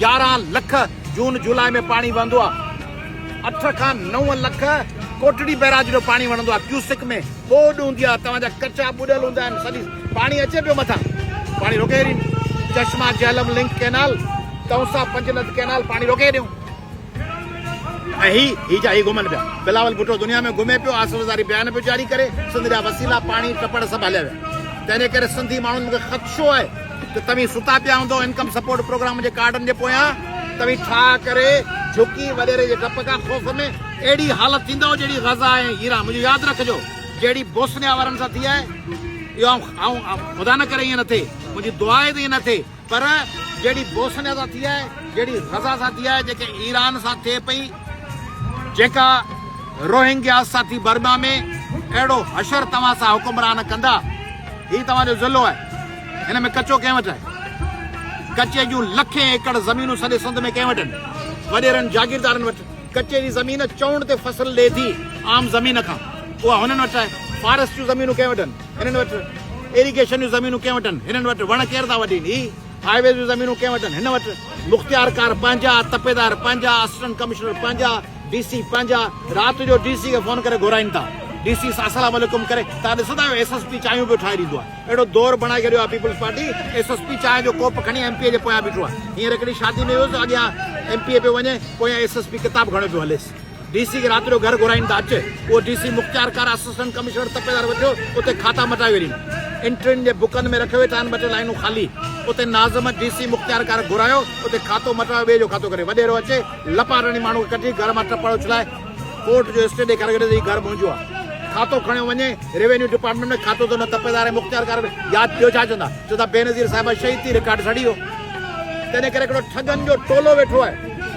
11 لک جون جولاء ۾ پاڻي وهندو آهي. اٺ کان نو لک ڪوٽڙي بئراج جو پاڻي وڻندو آهي ڪيوسڪ ۾ ٻوڏ هوندي آهي توهان جا ڪچا ٻڏل هوندا آهن سڄي پاڻي اچي پيو مٿان پاڻي روڪي ڇڏين Chashma Jhelum link canal Taunsa Panjnad canal پاڻي روڪي ڇڏيون ۽ هي هي جا هي گهمن پيا بلاول ڀٽو دنيا ۾ گهمي پيو آصف زرداري بيان پيو جاري ڪري سنڌ جا وسيلا پاڻي ٽپڙ سڀ هليا ويا تنهن ڪري سنڌي ماڻهن مونکي خدشو آهي ته توهين ستا پيا هوندؤ انڪم سپورٽ پروگرام جي ڪارڊن جي پويان توهين ٺاهه ڪري جهڪي وڏيري جي ڊپ کان خوف ۾ اهڙي حالت ٿيندؤ جهڙي غزه ۽ ايران منهنجو ياد رکجو جهڙي بوسنيا وارن سان ٿي آهي اهو آئون خدا نه ڪري ائين نه ٿئي منهنجي دعا آهي ته ائين نه ٿئي پر جهڙي بوسنيا سان ٿي آهي جهڙي غزه سان ٿي آهي جيڪي ايران سان ٿئي پئي جيڪا روهنگياز سان ٿي برما ۾ اهڙو حشر توهان سان حڪمران ڪندا هي توهان جو ضلعو آهي هن ۾ ڪچو ڪنهن وٽ آهي؟ ڪچي جون لکين ايڪڙ زمينون سڄي سنڌ ۾ ڪنهن وٽ آهن؟ وڏيرن جاگيردارن وٽ. ڪچي جي زمين چئوڻ تي فصل ڏئي ٿي عام زمين کان، اها هنن وٽ آهي. فاريسٽ جون زمينون ڪنهن وٽ آهن؟ هنن وٽ. ايريگيشن جون زمينون ڪنهن وٽ آهن؟ هنن وٽ. وڻ ڪير ٿا وڍين؟ هي. هاء ويز جون زمينون ڪنهن وٽ آهن؟ هن وٽ. مختيارڪار پنهنجا، تپيدار پنهنجا، اسسٽنٽ ڪمشنر پنهنجا، ڊي سي پنهنجا. رات جو ڊي سي کي فون ڪري گهرائين ٿا. ڊي سي سان السلام عليڪم ڪري. توهان ڏسندا آهيو ايس ايس پي چانهيون پيو ٺاهي ڏيندو آهي. اهڙو دور بڻائي ڇڏيو آهي peoples party S S P چانهه جو ڪوپ کڻي ايم پي اي جي پويان بيٺو آهي هينئر هڪڙي شادي ۾ ويس اڳيان ايم پي اي پيو وڃي پويان ايس ايس پي ڪتاب کڻيو پيو هليس ڊي سي کي رات جو گهر گهرائين ته اچ اهو ڊي سي مختيارڪار اسسٽنٽ ڪمشنر تپيدار وٺيو اتي کاتا مٽائي ويرين انٽرين جي بڪن ۾ رکيو ويٺا آهن ٻه ٽي لائنون خالي اتي ناظم ڊي سي مختيارڪار گهرايو اتي کاتو مٽايو ٻئي جو کاتو ڪري وڏيرو اچي لپاٽ هڻي ماڻهو کي ڪڍي گهر مان ٽپڙ اڇلائي ڪورٽ جو اسٽي ڏيکاري ڇڏي ته هي گهر منهنجو آهي. کاتو کڻيو وڃي روينيو ڊپارٽمينٽ ۾ کاتو ته نه تپيدار ۽ مختيارڪار به ياد ٻيو ڇا چوندا؟ چوندا بينظير صاحبه شهيد ٿي رڪارڊ سڙي ويو. تنهن ڪري هڪڙو ٺڳن جو ٽولو ويٺو آهي.